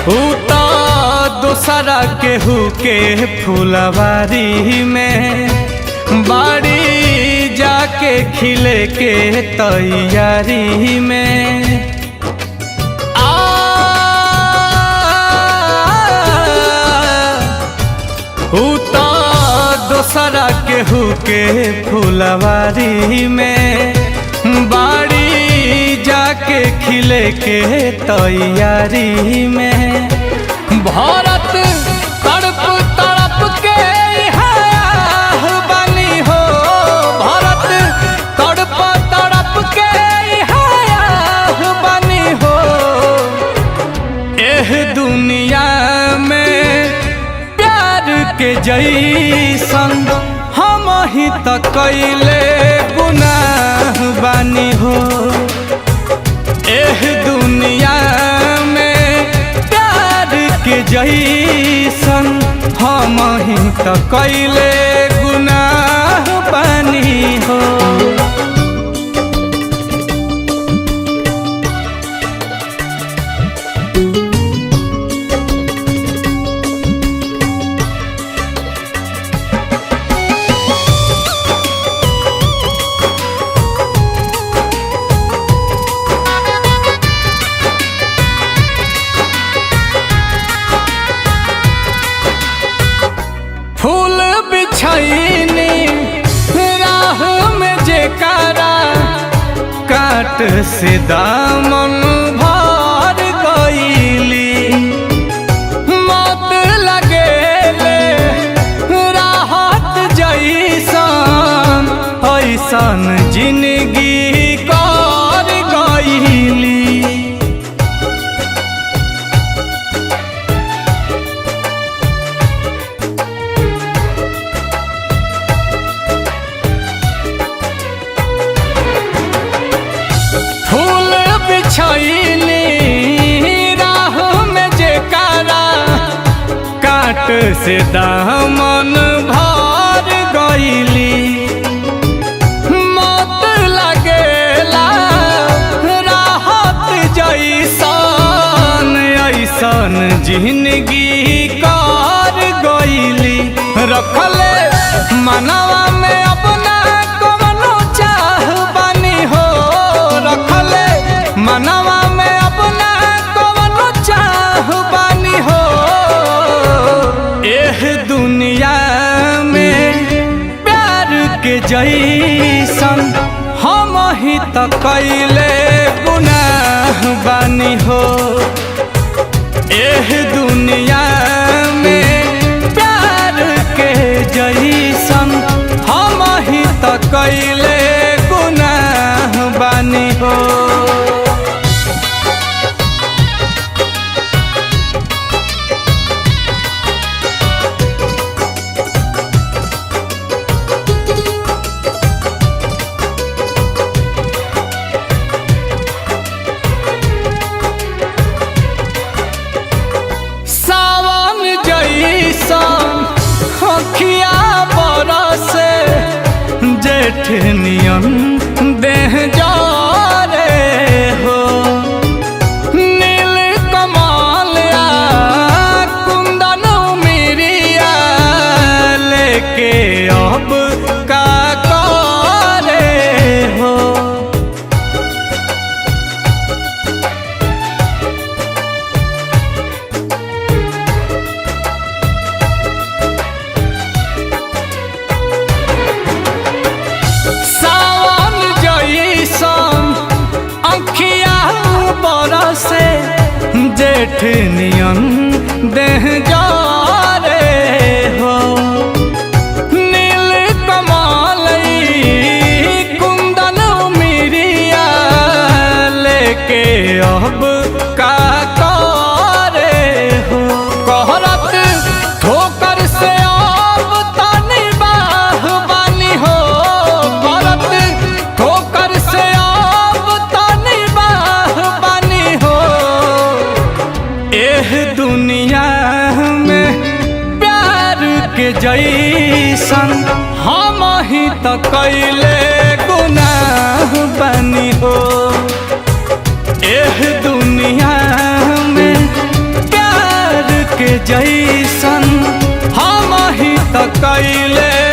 ऊ तो दोसरा केहू के फुलवारी में बाड़ी जाके खिले के तैयारी में। आ ऊ तो दोसरा केहू के फुलवारी में बाड़ी जाके खिले के तैयारी में। भारत तड़प तड़प के इहाँ बनी हो, भारत तड़प तड़प के इहाँ बनी हो। एह दुनिया में प्यार के जैसन हम ही त कैले गुनाह बानी हो। एह दुनिया में प्यार के जैसन हम ही त कैले गुनाह बानी हो। फूल बिछैनी राह में जेकारा काट से दामन भर गईली। मौत लगेले राहत जैसन ऐसन जिंदगी कर गईली। फूल बिछैनी राह में जेकारा काट से दामन भर गईली। मौत लगेला राहत जैसन ऐसन जिंदगी कर गईली। रखले मनवा में अपना कवनो चाह बानी हो, रखले मनवा में अपना कवनो चाह बानी हो। एह दुनिया में प्यार के जैसन हम ही त कैले गुनाह बानी हो। एह दुनिया में प्यार के जैसन हम ही त कैले गुनाह बानी हो। सावन जैसन अखिया बरसे जेठ नियन देह जारे हो। नील कमल आ कुंदन मिरिया लेके अब का करे हो। सावन जैसन अखिया बरसे जेठ नियन देह जारे हो। नील कमल कुंदन मिरिया लेके अब का करे हो। कहरत ठोकर से अब तनी बाह बानी हो, करत ठोकर से अब तनी बाह बानी हो। एह दुनिया में प्यार के जैसन हम ही त कैले गुनाह बानी हो। एह दुनिया में प्यार जैसन हम ही त कैले।